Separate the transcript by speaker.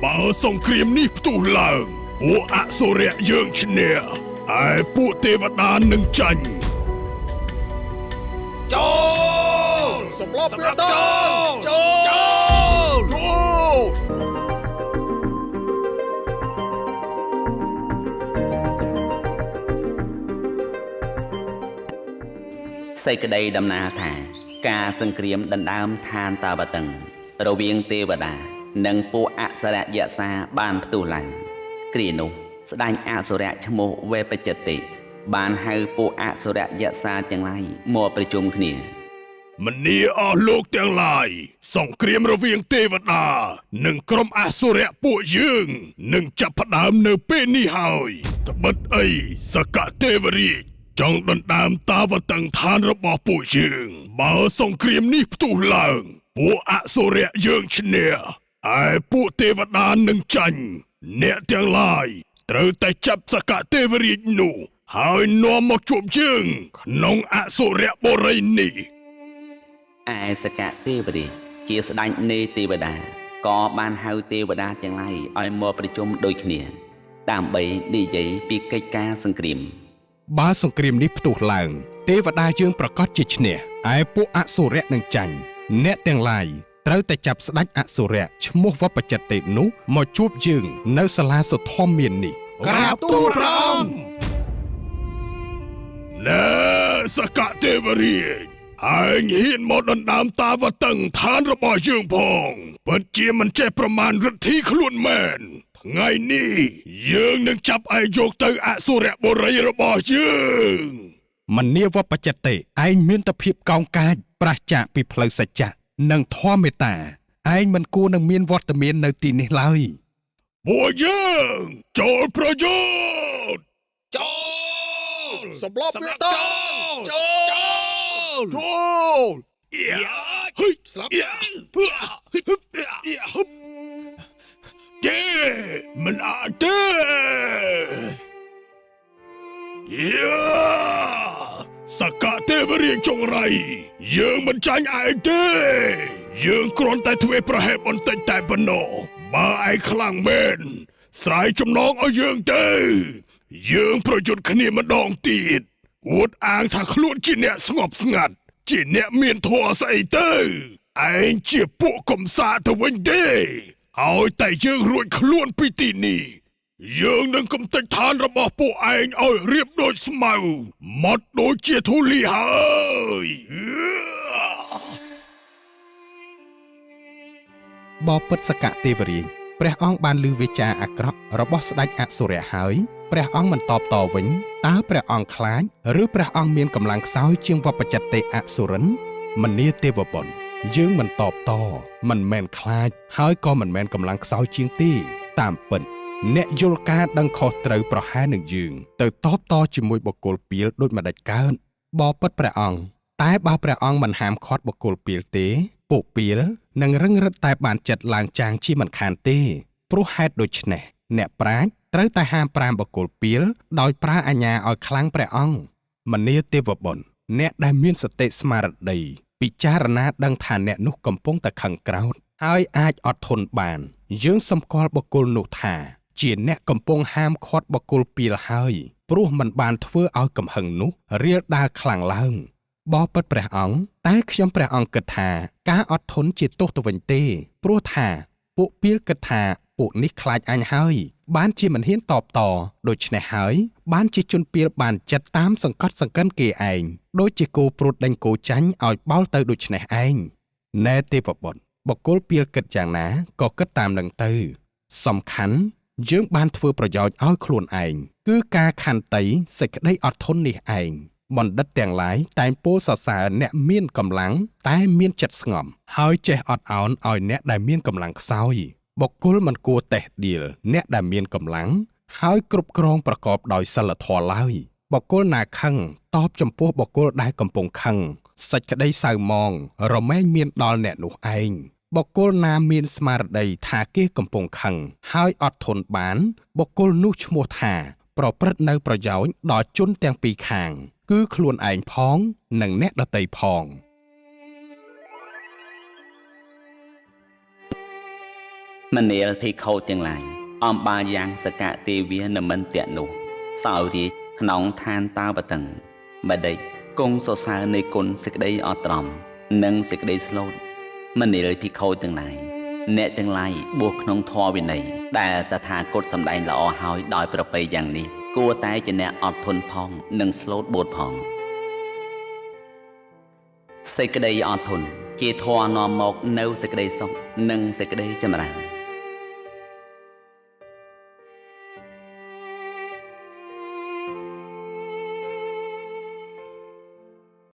Speaker 1: បើសង្គ្រាមនេះផ្ទុះឡើងពួកអសុរៈយើងឈ្នះឯពួកទេវតានឹងចាញ់
Speaker 2: ចូលសម្លាប់ព្រះតាចូលចូល
Speaker 1: ចូល
Speaker 3: សេចក្តីដំណាលថា ការសង្គ្រាមដណ្ដើមឋានតាវតឹងរវាងទេវតា និងពួកអសុរយក្សាបានផ្ទុះឡើង គ្រានោះស្ដេចអសុរៈឈ្មោះវេបជតិ បានហៅពួកអសុរយក្សាទាំងឡាយមកប្រជុំគ្នា
Speaker 1: មនីអស់លោកទាំងឡាយសង្គ្រាមរវាងទេវតា និងក្រុមអសុរៈពួកយើងនឹងចាប់ផ្ដើមនៅពេលនេះហើយត្បិតអីសកទេវរាជចង់ដណ្ដើមតាវតឹងឋានរបស់ពួកយើង បើសង្គ្រាមនេះផ្ទុះឡើង ពួកអសុរៈយើងឈ្នះឯពួកទេវតានឹងចាញ់អ្នកទាំងឡាយត្រូវតែចាប់សកទេវរាជនោះហើយនាំមកជួបយើងក្នុងអសុរៈបុរីនេះ
Speaker 3: ឯសកទេវរាជជាស្ដេចនៃទេវតាក៏បានហៅទេវតាទាំងឡាយឲ្យមកប្រជុំដូចគ្នា ដើម្បីនិយាយពីកិច្ចការសង្គ្រាម
Speaker 4: បើសង្គ្រាមនេះផ្ទុះឡើង ទេវតាយើងប្រកាសជាឈ្នះឯពួកអសុរៈនឹងចាញ់អ្នកទាំងឡាយត្រូវតែចាប់ស្ដេចអសុរៈឈ្មោះវបចិត្តទេនោះមកជួបយើងនៅសាលាសុធម្មាននេះ
Speaker 2: ក្រាបទូលព្រះអង្គ
Speaker 1: ណែសកទេវរាជឯងហ៊ានមកដណ្ដើមតាវតឹងឋានរបស់យើងផងពិតជាមិនចេះប្រមាណឫទ្ធីខ្លួនមែនថ្ងៃនេះយើងនឹងចាប់ឯងយកទៅអសុរបុរីរបស់យើង
Speaker 4: មនាវបច្ចតិឯងមានតែភាពកោងកាចប្រះចាកពីផ្លូវសច្ចៈនិងធម៌មេត្តាឯងមិនគួរនឹងមានវត្តមាននៅទីនេះឡើយ
Speaker 1: ពួកយើងចូលប្រយុទ្ធ
Speaker 2: ចូលសម្លាប់ព្រះតាចូលចូល
Speaker 1: ចូលយ៉ាហុយ
Speaker 2: ស្លាប់
Speaker 1: យ៉ាហុយយ៉ាហុបទេមិនអាចទេយ៉ាសកទេវរាជចង្រៃយើងមិនចាញ់ឯងទេ យើងគ្រាន់តែធ្វើប្រហែលបន្តិចតែប៉ុណ្ណោះបើឯងខ្លាំងមែនស្រាយចំណងឲ្យយើងទៅ យើងប្រយុទ្ធគ្នាម្ដងទៀតអួតអាងថាខ្លួនជាអ្នកស្ងប់ស្ងាត់ ជាអ្នកមានធម៌ស្អីទៅឯងជាពួកកំសាកទៅវិញទេឲ្យតែយើងរួចខ្លួនពីទីនេះយើងនឹងកំទេចឋានរបស់ពួកឯងឲ្យរៀបដូចស្មៅម៉ត់ដូចជាធូលីហើយ
Speaker 4: បបិទ្ធសកទេវរាជព្រះអង្គបានឮវាចាអាក្រក់របស់ស្ដេចអសុរៈហើយព្រះអង្គមិនតបតវិញតើព្រះអង្គខ្លាចឬព្រះអង្គមានកម្លាំងខ្សោយជាងវបចិត្តតិអសុរិនមនាទេវបុត្រយើងមិនតបតមិនមែនខ្លាចហើយក៏មិនមែនកម្លាំងខ្សោយជាងទេតាមពិតអ្នកយល់ការដឹងខុសត្រូវប្រហែលនឹងយើងទៅតបតជាមួយបុគ្គលពីលដូចម្ដេចកើតបបិទ្ធព្រះអង្គតែបើព្រះអង្គមិនហាមឃាត់បុគ្គលពីលទេ ពួកពីលនឹងរឹងរិតតែបានចិត្តឡើងចាងជាមិនខានទេព្រោះហេតុដូច្នេះអ្នកប្រាជ្ញត្រូវតែហាមប្រាមបុគ្គលពីលដោយប្រើអាជ្ញាឲ្យខ្លាំងព្រះអង្គមនាទេវបុត្រអ្នកដែលមានសតិស្មារតីពិចារណាដឹងថាអ្នកនោះកំពុងតែខឹងក្រោធហើយអាចអត់ធន់បាន យើងសម្គាល់បុគ្គលនោះថា ជាអ្នកកំពុងហាមឃាត់បុគ្គលពីលហើយព្រោះមិនបានធ្វើឲ្យកំហឹងនោះរាលដាលខ្លាំងឡើង បបិទ្ធព្រះអង្គតែខ្ញុំព្រះអង្គគិតថាការអត់ធន់ជាទោសទៅវិញទេព្រោះថាពួកពីលគិតថាពួកនេះខ្លាចអញហើយបានជាមិនហ៊ានតបតដូច្នេះហើយបានជាជនពីលបានចិត្តតាមសង្កត់សង្កិនគេឯងដូចជាគោព្រួតដេញគោចាញ់ឲ្យបោលទៅដូច្នេះឯងណែទេវបុត្របុគ្គលពីលគិតយ៉ាងណាក៏គិតតាមនឹងទៅ សំខាន់យើងបានធ្វើប្រយោជន៍ឲ្យខ្លួនឯងគឺការខន្តីសេចក្តីអត់ធន់នេះឯងបណ្ឌិតទាំងឡាយតែងពោលសរសើរអ្នកមានកម្លាំងតែមានចិត្តស្ងប់ហើយចេះអត់ឱនឲ្យអ្នកដែលមានកម្លាំងខ្សោយបុគ្គលមិនគួរតេះដៀលអ្នកដែលមានកម្លាំងហើយគ្រប់គ្រងប្រកបដោយសិលធម៌ឡើយបុគ្គលណាខឹងតបចំពោះបុគ្គលដែលកំពុងខឹងសេចក្តីសៅមងរមែងមានដល់អ្នកនោះឯងបុគ្គលណាមានស្មារតីថាគេកំពុងខឹងហើយអត់ធន់បានបុគ្គលនោះឈ្មោះថាប្រព្រឹត្តនៅប្រយោជន៍ដល់ជនទាំងពីរខាង គឺខ្លួនឯងផង និងអ្នកដទៃផង
Speaker 3: មនាលភិក្ខុទាំងឡាយ អំបាលយ៉ាងសកទេវានមិន្តៈនោះ សោយរាជក្នុងឋានតាវតឹងម្ដេចគង់សរសើរនៃគុណសេចក្តីអត់ទ្រាំ និងសេចក្តីស្លូត។ មនាលភិក្ខុទាំងឡាយ អ្នកទាំងឡាយបួសក្នុងធម៌វិន័យដែលតថាគតសម្ដែងល្អហើយដោយប្រពៃយ៉ាងនេះ គួរតែជាអ្នកអត់ធន់ផង និងស្លូតបូតផង។ សេចក្តីអត់ធន់ជាធម៌នាំមកនៅសេចក្តីសុខ និងសេចក្តីចម្រើន។